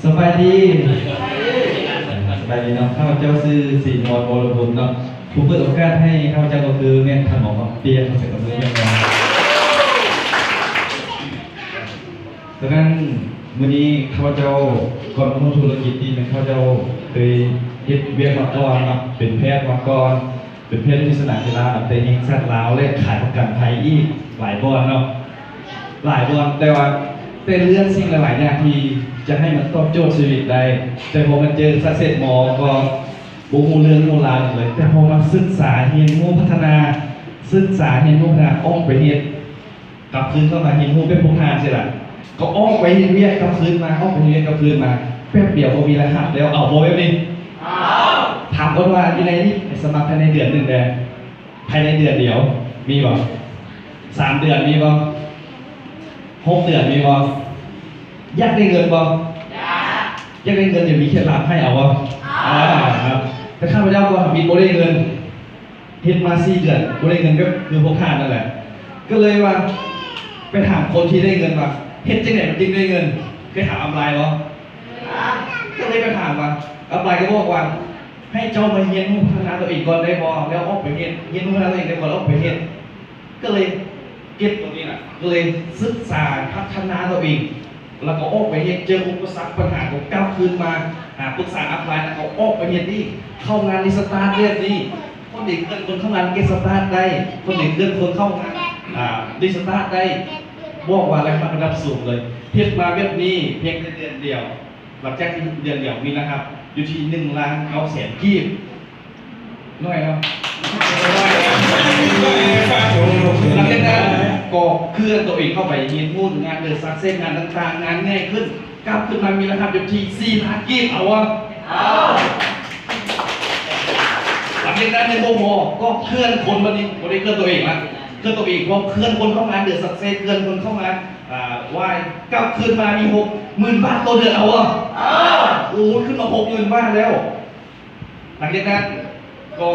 ສະບາຍດີ ສະບາຍດີເນາະ. ຂ້າພະເຈົ້າຊື່ ສີນວນ ວໍລະບຸນເນາະ. ຜູ້ເປີດໂອກາດໃຫ້ຂ້າພະເຈົ້າກໍຄືແມ່ນທ່ານໝໍຄຳປຽນ ເສຍກຳເນີດເມືອງນອນ. ສະນັ້ນ ມື້ນີ້ຂ້າພະເຈົ້າ ກ່ອນມາເຂົ້າທຸລະກິດນີ້ ແມ່ນຂ້າພະເຈົ້າເຄີຍເຮັດວຽກມາກ່ອນເນາະ ເປັນແພດມາກ່ອນ ເປັນແພດຢູ່ທີ່ສະໜາມກິລາ ແຕ່ແຫ່ງຊາດລາວ ແລະ ຂາຍປະກັນໄພອີກຫຼາຍບ່ອນເນາະ ຫຼາຍບ່ອນ. ແຕ່ວ່າ ແຕ່ເລື່ອງສິ່ງຫຼາຍໆຢ່າງທີ່ຈະໃຫ້ມັນຕອບໂຈດຊີວິດໄດ້ ແຕ່ພໍມາເຈີສັກເຊັດມໍ ກໍບໍ່ຮູ້ເລື່ອງຮູ້ລາວຫຍັງເລີຍ. ແຕ່ພໍມາສຶກສາຮຽນຮູ້ພັດທະນາ ສຶກສາຮຽນຮູ້ພັດທະນາ ອອກໄປເຮັດ ກັບຄືນເຂົ້າມາຮຽນຮູ້ແບບພວກທ່ານຊີ້ລະ ກໍອອກໄປເຮັດວຽກກັບຄືນມາ ອອກໄປເຮັດວຽກກັບຄືນມາ ແປັບດຽວກໍມີລາຍຮັບແລ້ວ. ເອົາບໍ່ແບບນີ້? ເອົາ. ຖາມກ່ອນວ່າຢູ່ໃນນີ້ ໃຜສະໝັກພາຍໃນເດືອນໜຶ່ງແດ່? ພາຍໃນເດືອນດຽວ ມີບໍ່? ສາມເດືອນ ມີບໍ່? ຫົກເດືອນ ມີບໍ່? ຢາກໄດ້ເງິນບໍ່? ຢາກ. ຢາກໄດ້ເງິນ ດຽວມີເຄັດລັບໃຫ້ ເອົາບໍ່? ເອົາ. ອາ ແຕ່ຂ້າພະເຈົ້າກໍທຳອິດບໍ່ໄດ້ເງິນ ເຮັດມາສີ່ເດືອນ ບໍ່ໄດ້ເງິນ ກໍຄືພວກທ່ານນັ້ນແຫຼະ. ກໍເລີຍວ່າ ໄປຖາມຄົນທີ່ໄດ້ເງິນວ່າ ເຮັດຈັ່ງໃດມັນຈຶ່ງໄດ້ເງິນ? ເຄີຍຖາມອັບລາຍບໍ່? ກໍເລີຍໄປຖາມວ່າ ອັບລາຍກໍບອກວ່າ ໃຫ້ເຈົ້າມາຮຽນຮູ້ພັດທະນາຕົວເອງກ່ອນໄດ້ບໍ່? ແລ້ວອອກໄປເຮັດ ຮຽນຮູ້ພັດທະນາຕົວເອງໄດ້ກ່ອນ ແລ້ວອອກໄປເຮັດ. ກໍເລີຍເກັບຕົວນີ້ລະ ກໍເລີຍສຶກສາພັດທະນາຕົວເອງ ແລ້ວກໍອອກໄປເຮັດ ເຈີອຸປະສັກບັນຫາກໍກັບຄືນມາຫາປຶກສາອັບລາຍ ແລ້ວກໍອອກໄປເຮັດອີກ ເຂົ້າງານຣີສະຕາດແບບນີ້. ຄົນທີ່ເຄື່ອນຄົນເຂົ້າງານເກັດສະຕາດໄດ້ ຄົນທີ່ເຄື່ອນຄົນເຂົ້າງານ ອາ ຣີສະຕາດໄດ້ ບອກວ່າລາຍຮັບລະດັບສູງເລີຍ. ເຮັດມາແບບນີ້ພຽງແຕ່ເດືອນດຽວ ຫຼັງຈາກເດືອນດຽວມີລາຍຮັບຢູ່ທີ່ໜຶ່ງລ້ານເກົ້າແສນກີບ. ນ້ອຍເນາະ. ຫຼັງຈາກນັ້ນກໍເຄື່ອນຕົວເອງເຂົ້າໄປຮຽນຮູ້ງານເດີຊັກເຊັດ ງານຕ່າງໆ ງານໃຫຍ່ຂຶ້ນ ກັບຄືນມາມີລາຍຮັບຢູ່ທີ່ສີ່ລ້ານກີບ. ເອົາບໍ່? ເອົາ. ຫຼັງຈາກນັ້ນຍັງບໍ່ພໍ ກໍເຄື່ອນຄົນ ບັດນີ້ບໍ່ໄດ້ເຄື່ອນຕົວເອງລະ ເຄື່ອນຕົວເອງ ເພາະເຄື່ອນຄົນເຂົ້າງານເດີຊັກເຊັດ ເຄື່ອນຄົນເຂົ້າງານ ອາ ວາຍ ກັບຄືນມາມີຫົກໝື່ນບາດຕໍ່ເດືອນ. ເອົາບໍ່? ເອົາ. ໂອ້ຍ ຂຶ້ນມາຫົກໝື່ນບາດແລ້ວ. ຫຼັງຈາກນັ້ນກໍ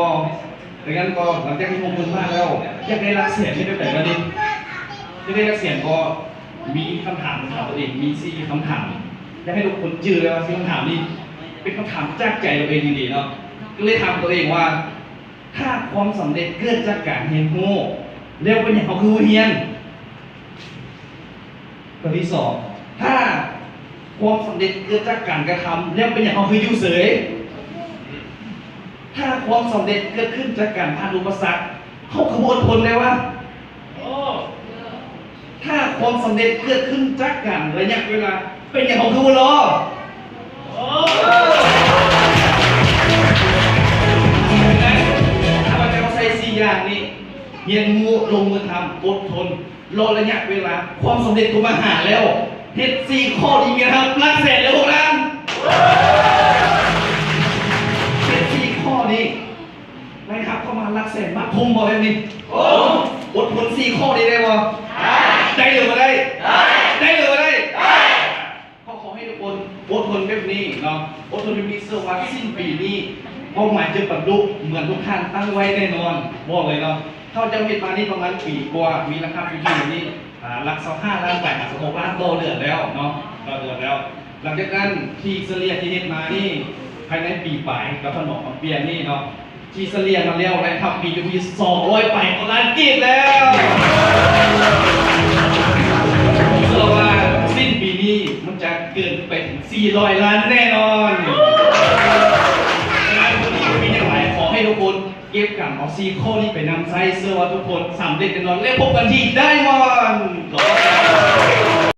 ຫຼັງຈາກນັ້ນກໍ ຫຼັງຈາກທີ່ຫົກໝື່ນບາດແລ້ວ ຢາກໄດ້ຫຼັກແສນເຮັດແບບໃດບາດນີ້? ຢາກໄດ້ຫຼັກແສນກໍມີຄຳຖາມ ຖາມຕົວເອງ ມີສີ່ຄຳຖາມ ຢາກໃຫ້ທຸກຄົນຈື່ໄດ້ວ່າສີ່ຄຳຖາມນີ້ເປັນຄຳຖາມຈາກໃຈຕົວເອງອີ່ຫຼີເນາະ. ກໍເລີຍຖາມຕົວເອງວ່າ ຖ້າຄວາມສຳເລັດເກີດຈາກການຮຽນຮູ້ ແລ້ວເປັນຫຍັງເຮົາຄືບໍ່ຮຽນ? ຂໍ້ທີສອງ ຖ້າຄວາມສຳເລັດເກີດຈາກການກະທຳ ແລ້ວເປັນຫຍັງເຮົາຄືຢູ່ເສີຍ? ຖ້າຄວາມສຳເລັດເກີດຂຶ້ນຈາກການຜ່ານອຸປະສັກ ເຮົາຄືບໍ່ອົດທົນແດ່ວະ? ຖ້າຄວາມສຳເລັດເກີດຂຶ້ນຈາກການໄລຍະເວລາ ເປັນຫຍັງເຮົາຄືບໍ່ລໍ? ຖ້າວ່າເຈົ້າໃຊ້ສີ່ຢ່າງນີ້ ຮຽນຮູ້ ລົງມືທຳ ອົດທົນ ລໍໄລຍະເວລາ ຄວາມສຳເລັດກໍມາຫາແລ້ວ. ເຮັດສີ່ຂໍ້ນີ້ມີລາຍຮັບຫຼັກແສນແລ້ວພວກທ່ານ. ເຮັດສີ່ຂໍ້ນີ້ ລາຍຮັບເຂົ້າມາຫຼັກແສນ ມັກຄຸ້ມບໍ່ແບບນີ້? ອົດທົນສີ່ຂໍ້ນີ້ໄດ້ບໍ່? ໄດ້ ໄດ້ຫຼືບໍ່ໄດ້? ໄດ້ ໄດ້ຫຼືບໍ່ໄດ້? ໄດ້. ຂໍ ຂໍໃຫ້ທຸກຄົນອົດທົນແບບນີ້ເນາະ ອົດທົນແບບນີ້ ເຊື່ອວ່າສິ້ນປີນີ້ເປົ້າໝາຍຈະບັນລຸເໝືອນທຸກທ່ານຕັ້ງໄວ້ແນ່ນອນ. ບອກເລີຍເນາະ ເຮົາເຈົ້າເຮັດມານີ້ປະມານປີກວ່າ ມີລາຍຮັບຢູ່ທີ່ນີ້ ອາ ຫຼັກຊາວຫ້າລ້ານປາຍ ຫາຊາວຫົກລ້ານຕໍ່ເດືອນແລ້ວເນາະ ຕໍ່ເດືອນແລ້ວ. ຫຼັງຈາກນັ້ນທີ່ສະເລ່ຍທີ່ເຮັດມານີ້ ພາຍໃນປີປາຍກັບທ່ານໝໍຄຳປຽນນີ້ເນາະ ທີ່ສະເລ່ຍມາແລ້ວ ລາຍຮັບມີຢູ່ທີ່ສອງຮ້ອຍປາຍກວ່າລ້ານກີບແລ້ວ. ເຊື່ອວ່າສິ້ນປີນີ້ມັນຈະເກີນໄປເຖິງສີ່ຮ້ອຍລ້ານແນ່ນອນ. ສະນັ້ນ ມື້ນີ້ບໍ່ມີຫຍັງຫຼາຍ ຂໍໃຫ້ທຸກຄົນເກັບກຳເອົາສີ່ຂໍ້ນີ້ໄປນຳໃຊ້ ເຊື່ອວ່າທຸກຄົນສຳເລັດແນ່ນອນ ແລະ ພົບກັນທີ່ Diamond. ຂອບຄຸນ.